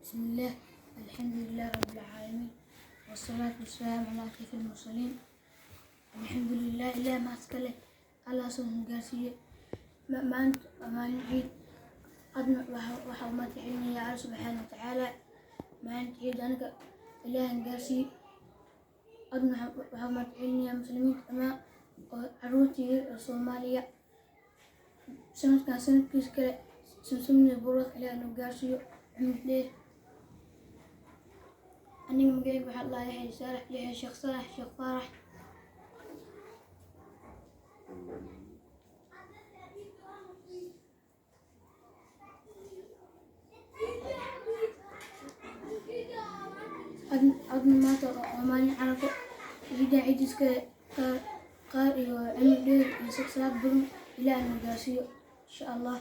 بسم الله، الحمد لله رب العالمين، والصلاة والسلام على أشرف المرسلين. الحمد لله، إله mahad iska leh, Allah soo gaarsiiyey maanta waa maalin ciid. Adna waxa u mahad celinayaa Alla subxaana wa tacaala. Maalinta ciid aniga Ilaahan gaarsiiyey. Adna waxaa u mahad celinayaa muslimiinta dhammaan oo caruurta yar oo Soomaaliya. Sanadkan sanadkiisa kale samsamni buurad Ilaah noo gaarsiiyo cumri dheer. Aniga magacayga waxaa la dhahaa Yaxya Saalax, Yaxya Sheekh Saalax Sheekh Faarax. Adna maanta waa maalin Carafo. Ciidan ciidiska qaar iyo cimri dheer iyo salaad badan Ilaah noo gaarsiiyo, insha Allah.